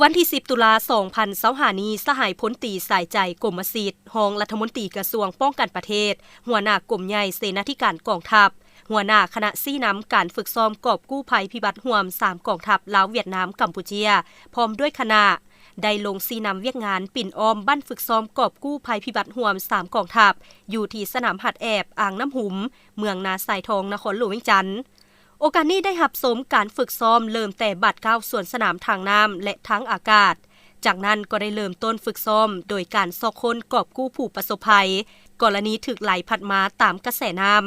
ວັນທີສິບ ຕຸລາ ສອງພັນຊາວຫ້ານີ້, ສະຫາຍພົນຕີ ສາຍໃຈ ກົມມະສິດ, ຮອງລັດຖະມົນຕີກະຊວງປ້ອງກັນປະເທດ, ຫົວໜ້າກົມໃຫຍ່ເສນາທິການກອງທັບ, ຫົວໜ້າຄະນະຊີ້ນຳການຝຶກຊ້ອມກອບກູ້ໄພພິບັດຮ່ວມສາມກອງທັບ ລາວ, ຫວຽດນາມ, ກຳປູເຈຍ ພ້ອມດ້ວຍຄະນະ ໄດ້ລົງຊີ້ນຳວຽກງານປິ່ນອ້ອມບັ້ນຝຶກຊ້ອມກອບກູ້ໄພພິບັດຮ່ວມສາມກອງທັບ ຢູ່ທີ່ສະໜາມຫັດແອບ ອ່າງນ້ຳຫຸມ, ເມືອງນາຊາຍທອງ, ນະຄອນຫຼວງວຽງຈັນ. ໂອກາດນີ້ໄດ້ຮັບຊົມການຝຶກຊ້ອມເລີ່ມແຕ່ບາດກ້າວສວນສະໜາມທາງນ້ຳ ແລະ ທາງອາກາດ. ຈາກນັ້ນກໍໄດ້ເລີ່ມຕົ້ນຝຶກຊ້ອມໂດຍການຊອກຄົ້ນກອບກູ້ຜູ້ປະສົບໄພ ກໍລະນີຖືກໄຫຼພັດມາຕາມກະແສນ້ຳ.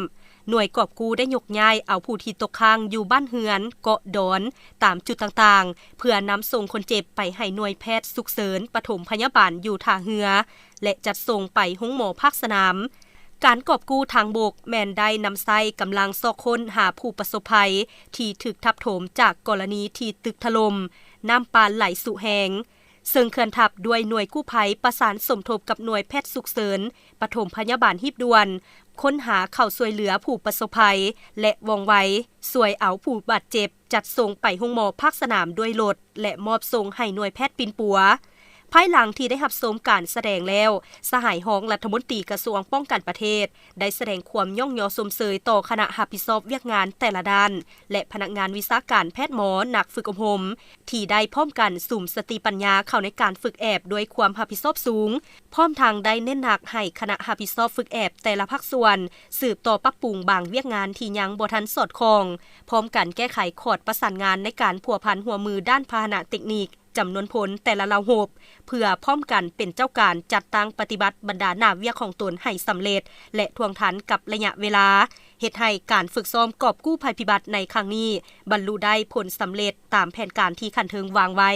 ໜ່ວຍກອບກູ້ໄດ້ຍົກຍ້າຍເອົາຜູ້ທີ່ຕົກຄ້າງຢູ່ບ້ານເຮືອນ, ເກາະ, ດອນ ຕາມຈຸດຕ່າງໆ ເພື່ອນຳສົ່ງຄົນເຈັບໄປໃຫ້ໜ່ວຍແພດສຸກເສີນປະຖົມພະຍາບານຢູ່ທ່າເຮືອ ແລະ ຈັດສົ່ງໄປໂຮງໝໍພາກສະໜາມ. ການກອບກູ້ທາງບົກແມ່ນໄດ້ນຳໃຊ້ກຳລັງຊອກຄົ້ນຫາຜູ້ປະສົບໄພທີ່ຖືກທັບຖົມຈາກກໍລະນີທີ່ຕຶກຖະຫຼົ່ມ, ນ້ຳປ່າໄຫຼສຸແຮງ, ເຊິ່ງເຄື່ອນທັບດ້ວຍໜ່ວຍກູ້ໄພປະສານສົມທົບກັບໜ່ວຍແພດສຸກເສີນປະຖົມພະຍາບານຮີບດ່ວນ, ຄົ້ນຫາເຂົ້າຊ່ວຍເຫຼືອຜູ້ປະສົບໄພ ແລະ ວ່ອງໄວ ຊ່ວຍເອົາຜູ້ບາດເຈັບຈັດສົ່ງໄປໂຮງໝໍພາກສະໜາມດ້ວຍລົດ ແລະ ມອບສົ່ງໃຫ້ໜ່ວຍແພດປິ່ນປົວ. ພາຍຫຼັງທີ່ໄດ້ຮັບຊົມການສະແດງແລ້ວ, ສະຫາຍຮອງລັດຖະມົນຕີກະຊວງປ້ອງກັນປະເທດ ໄດ້ສະແດງຄວາມຍ້ອງຍໍຊົມເຊີຍຕໍ່ຄະນະຮັບຜິດຊອບວຽກງານແຕ່ລະດ້ານ ແລະ ພະນັກງານວິຊາການແພດໝໍນັກຝຶກອົບຮົມ ທີ່ໄດ້ພ້ອມກັນສຸມສະຕິປັນຍາເຂົ້າໃນການຝຶກແອບດ້ວຍຄວາມຮັບຜິດຊອບສູງ, ພ້ອມທັງໄດ້ເນັ້ນໜັກໃຫ້ຄະນະຮັບຜິດຊອບຝຶກແອບແຕ່ລະພາກສ່ວນ ສືບຕໍ່ປັບປຸງບາງວຽກງານທີ່ຍັງບໍ່ທັນສອດຄ່ອງ, ພ້ອມກັນແກ້ໄຂຂອດປະສານງານໃນການພົວພັນຮ່ວມມືດ້ານພາຫະນະເຕັກນິກ, ຈຳນວນພົນແຕ່ລະເຫຼົ່າຮົບ ເພື່ອພ້ອມກັນເປັນເຈົ້າການຈັດຕັ້ງປະຕິບັດບັນດາໜ້າວຽກຂອງຕົນໃຫ້ສຳເລັດ ແລະ ທ່ວງທັນກັບໄລຍະເວລາ, ເຮັດໃຫ້ການຝຶກຊ້ອມກອບກູ້ໄພພິບັດໃນຄັ້ງນີ້ ບັນລຸໄດ້ຜົນສຳເລັດຕາມແຜນການທີ່ຂັ້ນເທິງວາງໄວ້.